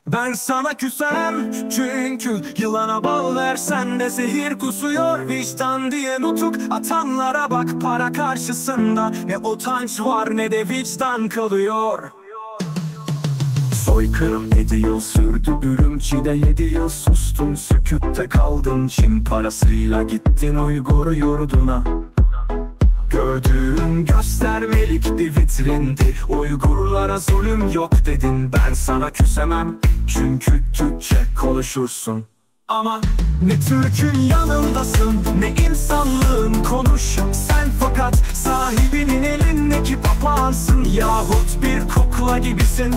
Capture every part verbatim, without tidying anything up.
Ben sana küsemem çünkü yılana bal versen de zehir kusuyor vicdan diye nutuk atanlara bak para karşısında. Ne utanç var ne de vicdan kalıyor. Soykırım yedi yıl sürdü Ürümçi'de, yedi yıl sustum sükütte kaldım Çin parasıyla gittin Uygur yurduna. Gördüğün göstermelik bir vitrindi. Uygurlara zulüm yok dedin, ben sana küsemem çünkü Türkçe konuşursun. Ama ne Türk'ün yanındasın ne insanlığın konuş. Sen fakat sahibinin elindeki papağansın yahut bir kukla gibisin.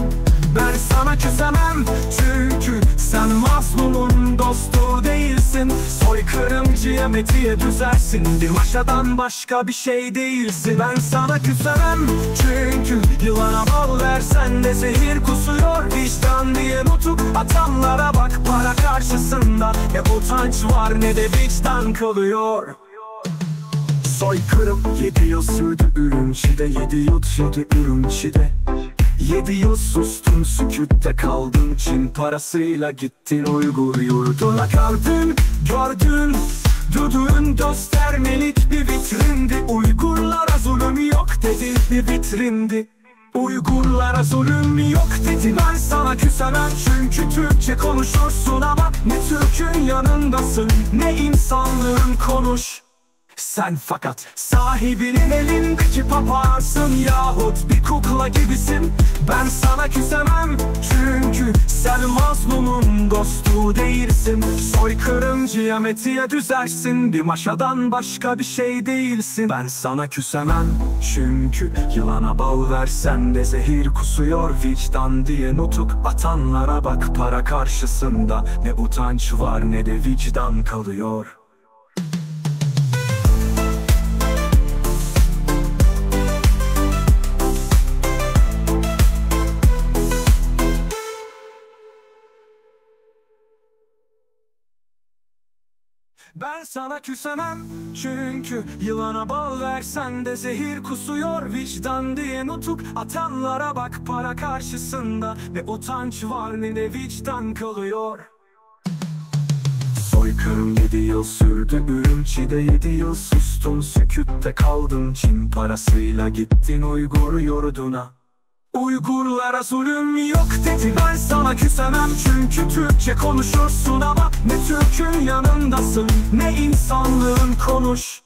Ben sana küsemem çünkü sen mazlumun dostu değilsin. Soykırımcıya metiye düzersin, bir maşadan başka bir şey değilsin. Ben sana küsemem çünkü yılana bal versen de zehir kusuyor vicdan diye nutuk atanlara bak para karşısında. Ne utanç var ne de vicdan kalıyor. Soykırım yedi yıl sürdü Ürümçi'de, yedi yıl sürdü Ürümçi'de. Yedi yıl sustum sükütte kaldım Çin parasıyla gittin Uygur yurduna. Gördün, gördün, gördüğün göstermelik bir vitrindi. Uygurlara zulüm yok dedi, bir vitrindi. Uygurlara zulüm yok dedi, ben sana küsemem çünkü Türkçe konuşursun ama ne Türk'ün yanındasın ne insanlığın konuş. Sen fakat sahibinin elindeki papağansın yahut bir kukla gibisin. Ben sana küsemem çünkü sen mazlumun dostu değilsin. Soykırımcıya metiye düzersin, bir maşadan başka bir şey değilsin. Ben sana küsemem çünkü yılana bal versen de zehir kusuyor vicdan diye nutuk atanlara bak para karşısında. Ne utanç var ne de vicdan kalıyor. Ben sana küsemem çünkü yılana bal versen de zehir kusuyor vicdan diye nutuk atanlara bak para karşısında. Ne utanç var ne de vicdan kalıyor. Soykırım yedi yıl sürdü Ürümçi'de, yedi yıl sustum sükütte kaldım Çin parasıyla gittin Uygur yurduna. Uygurlara zulüm yok dedi, ben sana küsemem çünkü Türkçe konuşursun ama ne Türk'ün yanındasın ne insanlığın konuş.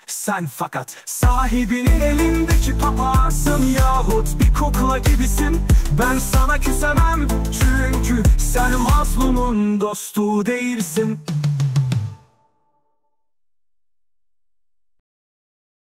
Sen fakat sahibinin elindeki papağansın yahut bir kukla gibisin. Ben sana küsemem çünkü sen mazlumun dostu değilsin.